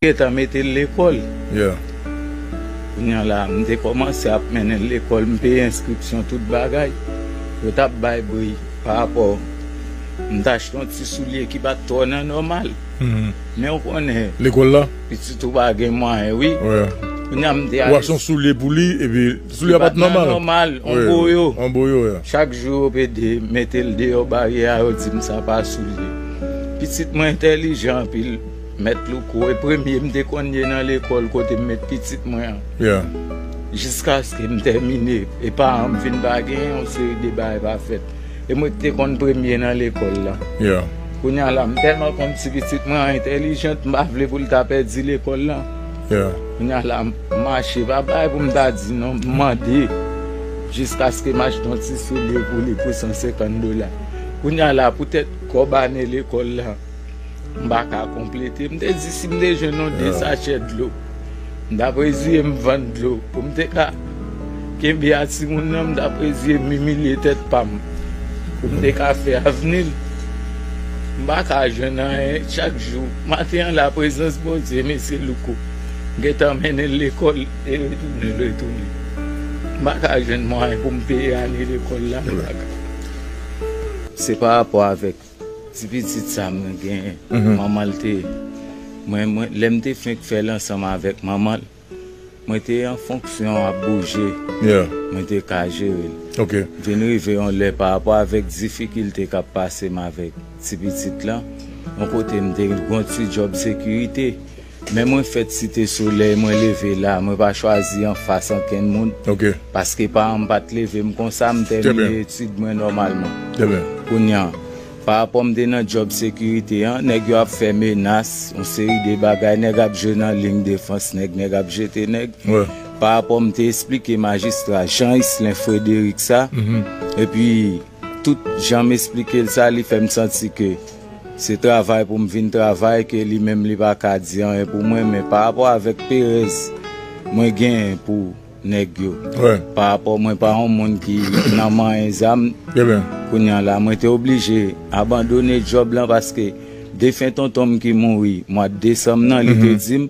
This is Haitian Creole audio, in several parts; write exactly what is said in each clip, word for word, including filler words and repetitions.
gentan mete l lekòl. Kounye a la, m te kòmanse ap mennen l lekòl, m peye enskripsyon, tout bagay. Yo t ap bay bri pa rapò, m t achte yon ti soulye ki pa t twò nan nòmal. Men ou konnen, lekòl la, pitit ou pa gen mwayen, wi. Kounye a m te Ou achte yon soulye pou li, epi soulye a pa t nòmal. Nòmal, on boyo. On boyo, yeah. Chak jou yo pede mete l deyò baryè a, yo di m sa pa soulye. Pitit mwen entèlijan anpil, mèt Louko, e premye m te konn ye nan lekòl kote m met pitit mwen an. Jiskaske m tèmine, e paran m vin pa gen yon seri de bagay pa fèt. E mwen ki te konn premye nan lekòl la. Kounye a la, m tèlman konn ti pitit mwen an entèlijant, m pa vle pou l ta pèdi lekòl la. Kounye a la, m mache, pa bagay pou m ta di non, m mande. Jiskaske m achte yon ti soulye pou li pou san senkant dola. Kounye a la, poutèt kòb ane lekòl la, m pa ka konplete. M te di si m te jwenn yon de sachè dlo, m t ap reziye m vann dlo pou m te ka kenbe a timoun nan, m t ap reziye m imilye tèt pa m pou m te ka fè avni l. M pa ka jwenn anyen chak jou. Maten an la, prezans Bondye, mesye Louko, m gentan mennen l lekòl e retounen l retounen. M pa ka jwenn mwayen pou m peye ane lekòl la, m pa ka. Se pa rapò avèk ti pitit sa mwen genyen, manman l te, mwen, mwen, lè m te fenk fè l ansanm avèk manman l, mwen te an fonksyon ap bouje, mwen te ka jere l. Vin rive yon lè pa rapò avèk difikilte k ap pase m avèk ti pitit lan, yon kote m te gon ti djòb sekirite. Men mwen fèt Site Solèy, mwen leve la, mwen pa chwazi anfas ankenn moun. Paske paran m pa t leve m konsa, m tèmine etid mwen nòmalman. Kounye a, pa rapò m te nan djòb sekirite an, nèg yo ap fè menas, yon seri de bagay, nèg ap jwe nan liy defans nèg, nèg ap jete nèg. Pa rapò m te esplike majistra Jean Islin Frédéric sa, epi tout jan m esplike l sa, li fè m santi ke se travay pou m vin travay, ke li menm li pa ka di anyen pou mwen, men pa rapò avèk perèz mwen genyen pou nèg yo, pa rapò mwen pa yon moun ki nan manyen zam, kounye a la, mwen te oblije abandone djòb lan paske defen tonton m ki mouri mwa desanm nan, li te di m,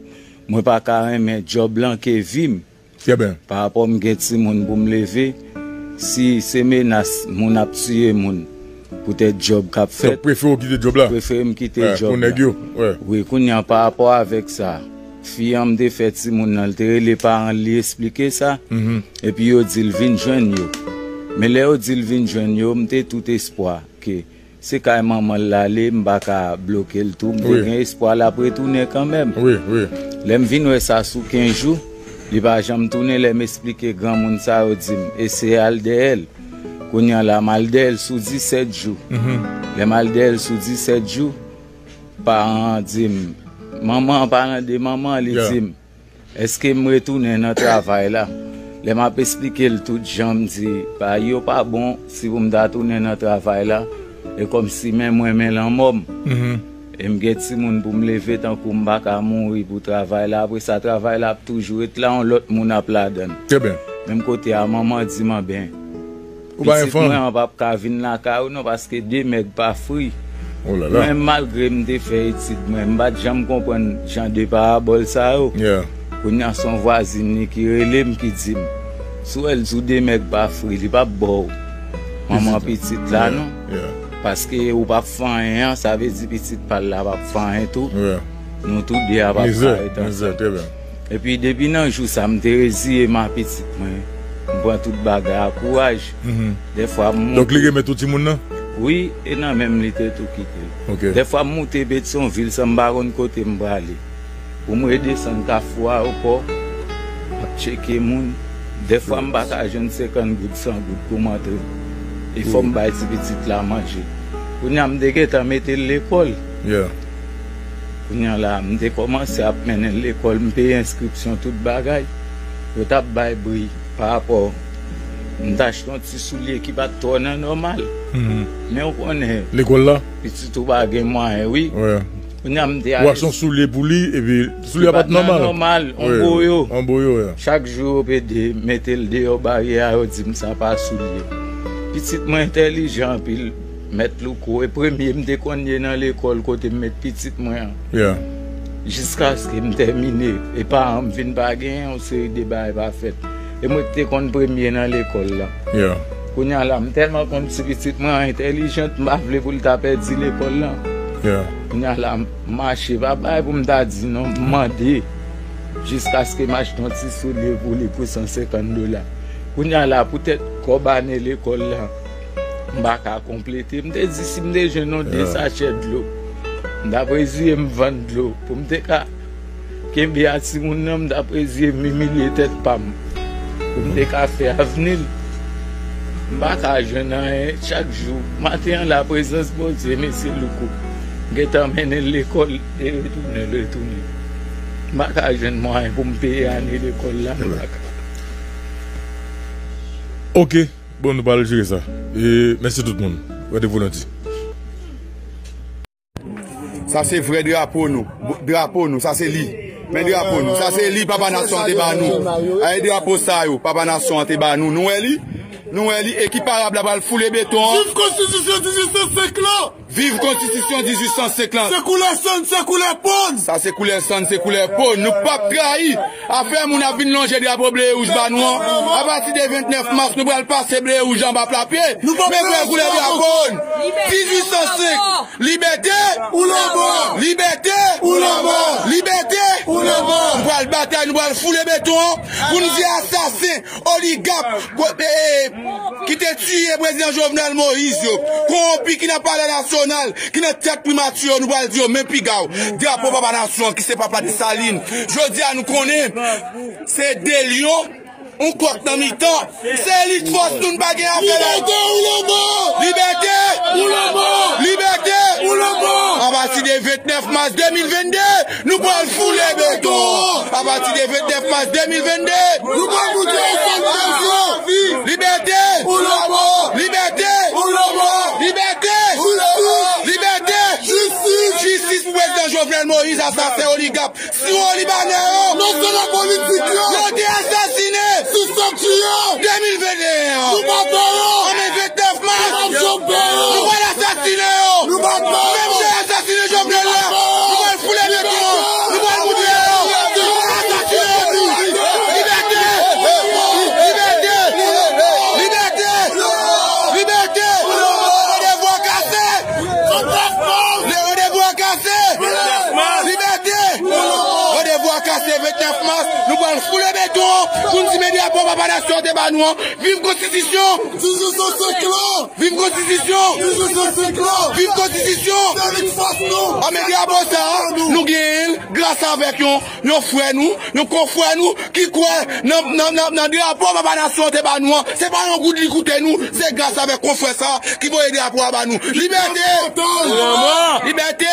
mwen pa ka renmen djòb lan ke vi m. Pa rapò m gen timoun pou m leve, si se menas moun ap tiye moun poutèt djòb k ap fèt, prefere w kite djòb la. Prefere m kite djòb la. Wi, kounye a pa rapò avèk sa, fi an m te fè timoun nan, l te rele paran l, li esplike sa, epi yo di l vin jwenn yo. Men lè yo di l vin jwenn yo, m te tout espwa ke se kay manman l l ale, m pa ka bloke l tou. M te gen espwa l ap retounen kanmenm. Lè m vin wè sa sou kenz jou, li pa janm tounen. Lè m esplike granmoun sa yo di m, eseye al dèyè l. Kounye a la, m al dèyè l sou disèt jou. Lè m al dèyè l sou disèt jou, paran an di m, manman an, paran de manman an, li di m, èske m retounen nan travay la? Lè m ap esplike l tout jan, m di, bagay yo pa bon, si pou m ta tounen nan travay la, e kòmsi men mwen, men lanmò m. E m gen timoun pou m leve, tankou m pa ka mouri pou travay la. Apre sa, travay la ap toujou ret la, yon lòt moun ap ladan l. Menm kote a, manman di m, anben, pitit mwen an p ap ka vin lakay ou non, paske de mèg pa fri. Mwen, malgre m te fè etid mwen, m pa t janm konprann jan de parabòl sa yo. Kounye a, se yon vwazin li ki rele m, ki di m, si w wè l di w de mèg pa fri, li p ap ba w manman pitit la non. Paske ou p ap fè anyen an, sa vle di pitit pa l la p ap fè anyen tou. Nou tou de a p ap ka ret ansanm. Epi depi nan jou sa, m te reziye m a pitit mwen. M pran tout bagay a kouraj. Dèfwa m monte. Donk li remèt ou timoun nan? Wi, e nan men m li te tou kite l. Dèfwa m monte Petyonvil san m pa konn kote m prale. Pou m redesann Kafou Ayewopò, m ap tcheke moun. Dèfwa m pa ka jwenn senkant goud, san goud pou m antre. E fò m bay ti pitit la manje. Kounye a m te gentan mete l lekòl. Kounye a la, m te kòmanse ap mennen l lekòl, m peye enskripsyon, tout bagay. Yo t ap bay bri pa rapò. M t achte yon ti soulye ki pa t twò nan nòmal. Men ou konnen, lekòl la, pitit ou pa gen mwayen, wi. Kounye a m te Ou achte yon soulye pou li, epi soulye a pa t nòmal. Nòmal, on boyo. On boyo, yeah. Chak jou yo pede mete l deyò baryè a, yo di m sa pa soulye. Pitit mwen entèlijan anpil, mèt Louko, e premye m te konn ye nan lekòl kote m met pitit mwen an. Jiskaske m tèmine, e paran m vin pa gen yon seri de bagay pa fèt. E mwen ki te konn premye nan lekòl la. Yeah. Kounye a la, m tèlman konn ti pitit mwen entèlijant, m pa vle pou l ta pèdi lekòl la. Yeah. Kounye a la, m mache, pa bay pou m ta di non, m mande. Jiskaske m achte yon ti soulye pou li pou san senkant dola. Kounye a la, poutèt kòb ane lekòl la, m pa ka konplete. M te di si m te jwenn yon de sachè dlo, m t ap reziye m vann dlo pou m te ka kenbe a timoun nan, m t ap reziye m imilye tèt pa m pou m te ka fè avni l. M pa ka jwenn anyen. Chak jou, maten an la, prezans Bondye, mesye Louko, m gentan mennen l lekòl, e retounen, retounen. M pa ka jwenn mwayen pou m peye ane lekòl la, m pa ka. Ok, bon, nou pral jere sa. E mèsi tout moun. Randevou lendi. Sa se vrè drapo nou. Bo-, drapo nou, sa se li. Men drapo nou, sa se li papa nasyon an te ba nou. Ay drapo sa yo, papa nasyon an te ba nou. Nou wè li? Nou wè li, e ki parab la pral foule beton an. Viv konstitisyon dizuit san senk lan! Viv konstitisyon dizuit san senk lan! Se koulè sann, se koulè po n! Sa se koulè sann, se koulè po n. Nou p ap trayi. Afè moun ap vin lonje drapo ble e wouj ba nou an. Apati de ventnèf mas, nou pral pase ble e wouj anba plapye. Nou p ap Men vre koulè drapo n. Dizuit san senk. Libète ou lanmò. Libète ou lanmò. Libète ou lanmò. Nou pral batay, nou pral foule beton an pou n di asasen, oligak, ko-, e, ki te tiye prezidan Jovenel Moïse yo, kowonpi ki nan palè nasyonal, ki nan tèt primati yo, nou pral di yo men piga w. Drapo papa nasyon an ki se papa Desalin. Jodi a nou konnen se de lyon, yon kòk nan mitan. Se elit fòs nou, n pa gen afè la. Libète ou lanmò! Libète ou lanmò! Libète ou lanmò! Apati de ventnèf mas de mil vennde, nou pral foule beton. Apati de ventnèf mas de mil vennde, nou pral moute ansanm bezwen. Libète ou lanmò! Libète ou lanmò! Libète ou lanmò! Libète! Jistis! Jistis pou prezidan Jovenel Moïse, asasen oligak. Siwo libanè yo. Mèsenè politik yo. Yo te asasine. Sou santi yo. De mil vennde en an. Nou pa pè yo. An men ventnèf mas. Nou pa janm pè yo. Nou pral asasine yo. Nou pa pè yo. Menm jan yo asasine Jovenel la. Nou pral foule beton an. Nou pral moute yo. Nou pral asasine yo tou. Libète. Libète. Libète. Libète. Randevou an kase. Randevou an kase. Libète. Randevou an kase ventnèf mas. Nou pral foule beton pou n di men drapo papa nasyon te ba nou an. Viv konstitisyon! Dizuit san senk lan! Viv konstitisyon! Dizuit san senk lan! Viv konstitisyon! Se elit fòs nou! An men drapo sa, nou genyen l gras avèk yon, yon frè nou, yon konfrè nou ki kwè nan, nan, nan, nan drapo papa nasyon te ba nou an. Se pa yon goud li koute nou, se gras avèk konfrè sa ki voye drapo a ba nou. Libète! Libète!